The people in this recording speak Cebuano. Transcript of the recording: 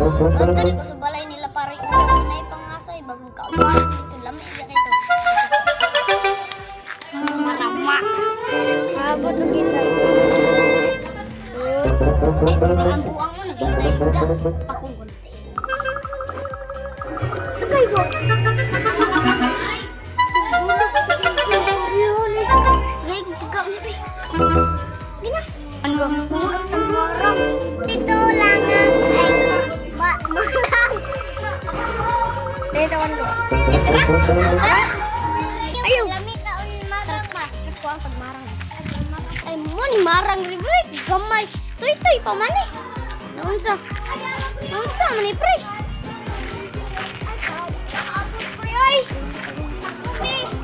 Adto ko sa balay nila para kasi na ipangasay bagong kaon dito, lami iya kito. Marama. Abot ng kita. Eh, pero ang buang mo naghintay ka. Akong gunti. Tagay mo. Sige, pagkaon na, pre. Gina. Ano? Ang tagmarang. Dito lang ang ay ba marang. Dito ko. Ito na. Ah! Ayaw. Lami kaon marang ba? Trip ko ang tagmarang. Ay mo ni marang ri, pre. Gamay. Tuy-tuy pa man eh. Naunsa? Naunsa man ni, pre? Abot, pre, ay. Ako.